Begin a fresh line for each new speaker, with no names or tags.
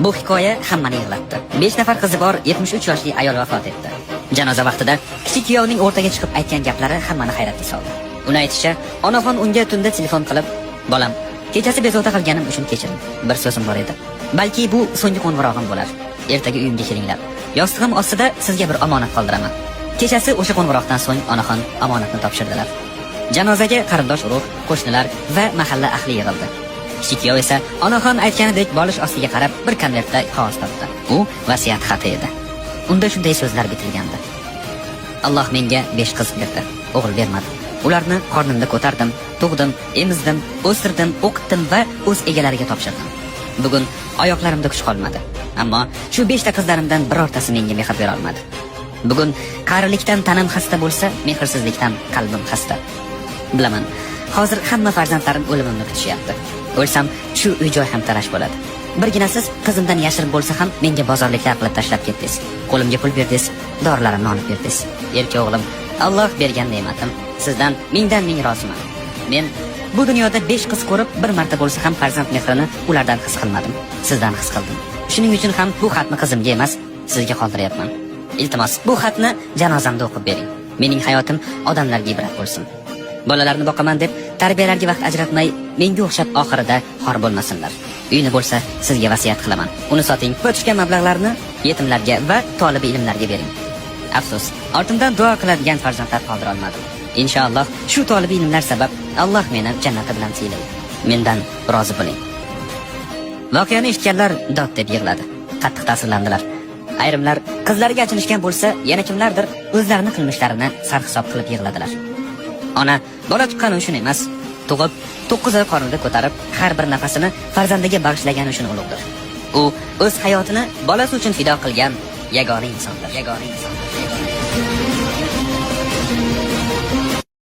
Bu hikoya hammani yig'latdi. 5 nafar qizi bor 73 yoshli ayol vafot etdi. Janoza vaqtida kichik kuyovning o'rtaga chiqib aytgan gaplari hammani hayratga soldi. Uni aytishicha, onaxon unga tunda telefon qilib, "Bolam, kechasi bezovta qilganim uchun kechiring. Bir so'zim bor edi. Balki bu so'nggi qo'ng'irog'im bo'lar. Ertaga uyimga kelinglar. Yostig'im ostida sizga bir omonat qoldiraman." Kechasi o'sha qo'ng'iroqdan so'ng onaxon omonatni topshirdilar. Janozaga qarindosh urug', qo'shnilar va mahalla ahli yig'ildi. Kichik kuyov esa onaxon aytganidek bolish ostiga qarab bir konvertda qog'oz topdi. U vasiyat xati edi. Unda shunday so'zlar bitilgandi: "Alloh menga 5 qiz berdi, o'g'il bermadi. Ularni qornimda ko'tardim, tug'dim, emizdim, o'stirdim, o'qitdim va o'z egalariga topshirdim. Bugun oyoqlarimda kuch qolmadi. Ammo shu 5 ta qizlarimdan birortasi menga mehr bera olmadi. Bugun qarilikdan tanam xasta bo'lsa, mehrsizlikdan qalbim xasta. Bilaman, hozir hamma farzandlarim o'limimni kutishyapti. O'lsam, shu uy-joy ham talash bo'ladi. Birgina siz qizimdan yashirib bo'lsa ham menga bozorliklar qilib tashlab ketdingiz. Qo'limga pul berdingiz, dorilarimni olib berdingiz. Erka o'g'lim, Alloh bergan ne'matim. Sizdan mingdan ming roziman. Men bu dunyoda 5 qiz ko'rib, bir marta bo'lsa ham farzand mehrini ulardan his qilmadim. Sizdan his qildim. Shuning uchun ham bu xatni qizimga emas, sizga qoldiryapman. Iltimos, bu xatni janozamda o'qib bering. Mening hayotim odamlarga ibrat bo'lsin. Bolalarni boqaman deb tarbiyalarga vaqt ajratmay, menga o'xshab oxirida xor bo'lmasinlar. Uyni bo'lsa sizga vasiyat qilaman. Uni soting va tushgan mablag'larni yetimlarga va tolibi ilmlarga bering. Afsus, ortimdan duo qiladigan farzandlar qoldira olmadim. Inshaalloh shu tolibi ilmlar sabab Alloh meni jannati bilan siylaydi. Mendan rozi bo'ling." Voqeani eshitganlar dod deb yig'ladi. Qattiq ta'sirlandilar. Ayrimlar qizlariga achinishgan bo'lsa, yana kimlardir o'zlarini qilmishlarini sarhisob qilib yig'ladilar. Ona bola tuqqani uchun emas, tug'ib, 9 oy qornida ko'tarib, har bir nafasini farzandiga bag'ishlagani uchun ulug'dir. U o'z hayotini bolasi uchun fido qilgan yagona insondir. Yagona insondir. Yagona insondir.